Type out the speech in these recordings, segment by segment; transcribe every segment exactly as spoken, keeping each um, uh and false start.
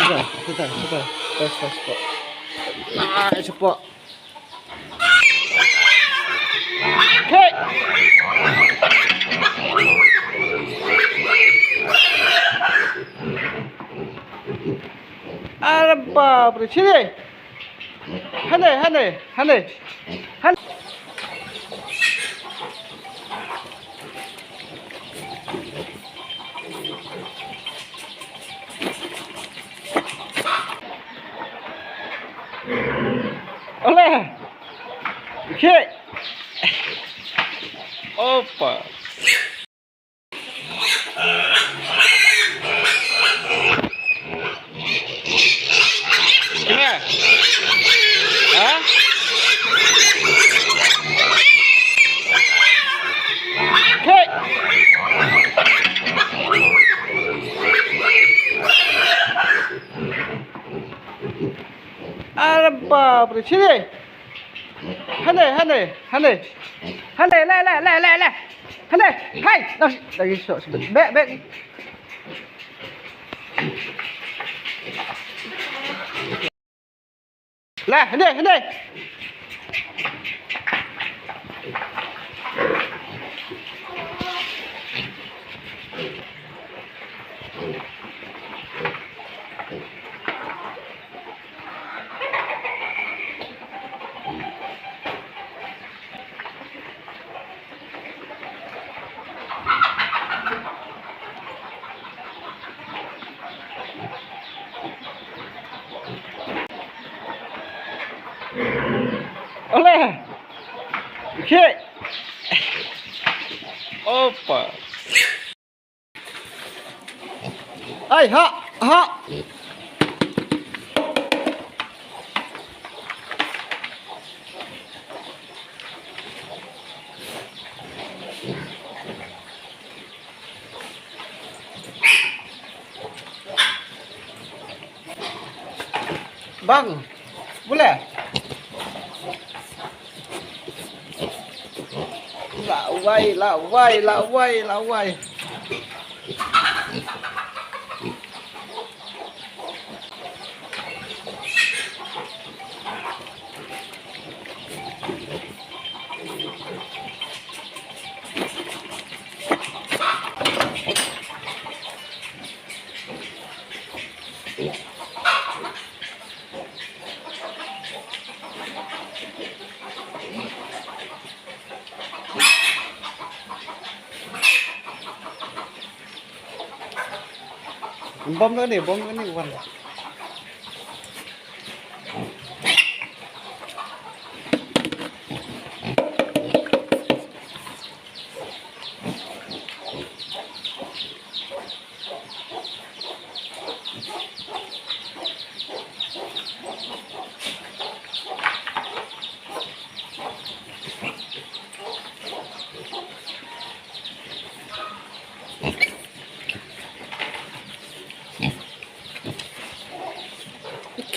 Sudah, sudah, sudah. Pas, pas, pas. Ah, cepat. Hei. Arba, sini. Hane, hane, hane. Hane. Ole. Oke. Opa. Come here. Huh? Hey. Arba, sini. Hane, hane, hane. Hane, le, le, le, le, le. Hane, hai. Lagi, lagi, sok, sok. Back, back. Lah, hane, hane. Ole. Oke. Opa. Ai, ha, ha. Bang. Boleh? Lawai, lawai, lawai, lawai. Bom kane, bom kane, wan.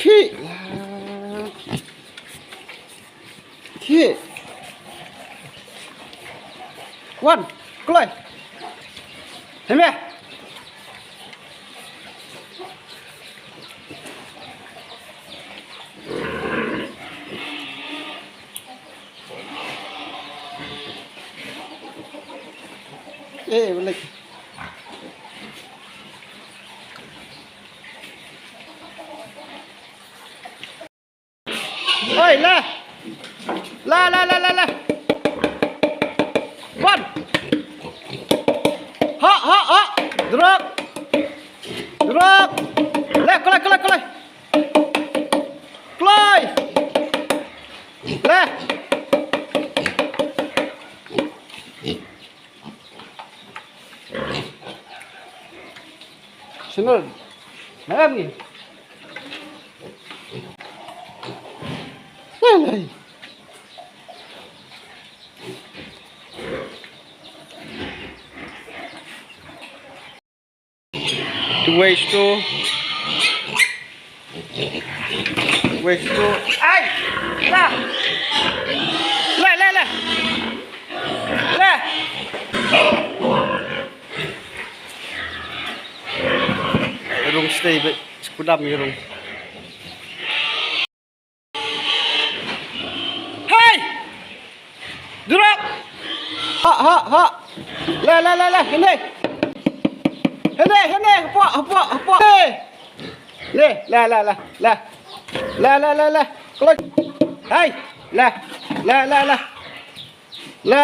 Khie. Khie. Wan, kloi. Hei me. Eh, balik. Oi, le. Le, le, le, le, le. Wan. Ha, ha, ha. Drop. Drop. Le, kloi, kloi, kloi. Kloi. Le. Shnur. Maram ni. Lai, lai. Tu wei tu. Wei tu. Ai! La! La, la, la! La! Rung stay, but Kudam ïa rung. Hey! Durok! Ha, ha, ha. Le, le, le, le. Hynne. Hynne, hynne. Hapoh, hapoh, hapoh. Hey! Le, le, le, le, le. Le, le, le, le. Kloi. Hey! Le. Le, le, le. Le.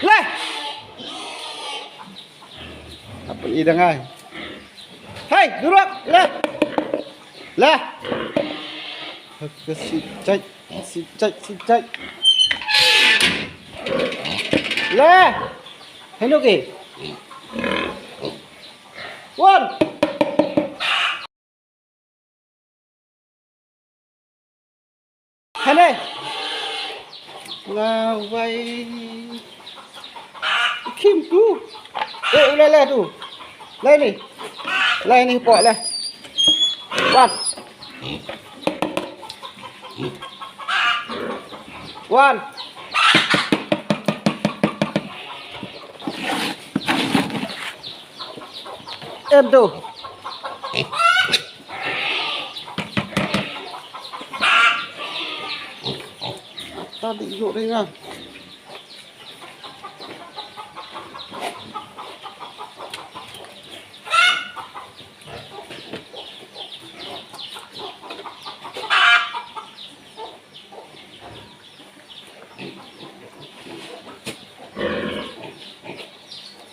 Le. Apa i dangai? Hey, durok. Le. Le. Ka si jait, si jait, si jait. Le. Hello ke. One. Hane. Nga wai. Kim tu. Eh, le, le tu. Le ni. Le ni pok le. Wan. Wan. Em tu. Tadi yuk ringan.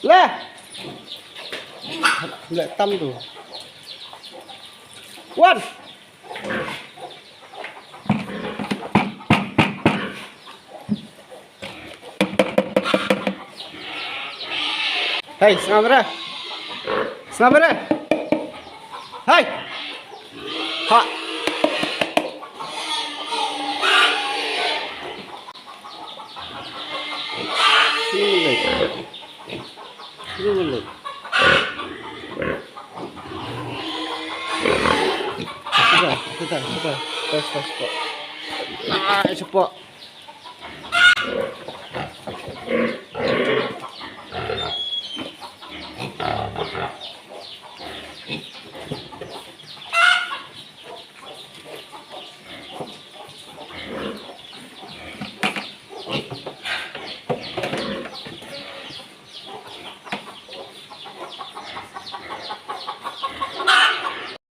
Le. Le tam tu. Wan. Hey, sngap re. Sngap re. Hey. Ha. Sini lagi. Sini lagi. Sudah, sudah, sudah. Pas, pas, pas. Ah, cepat.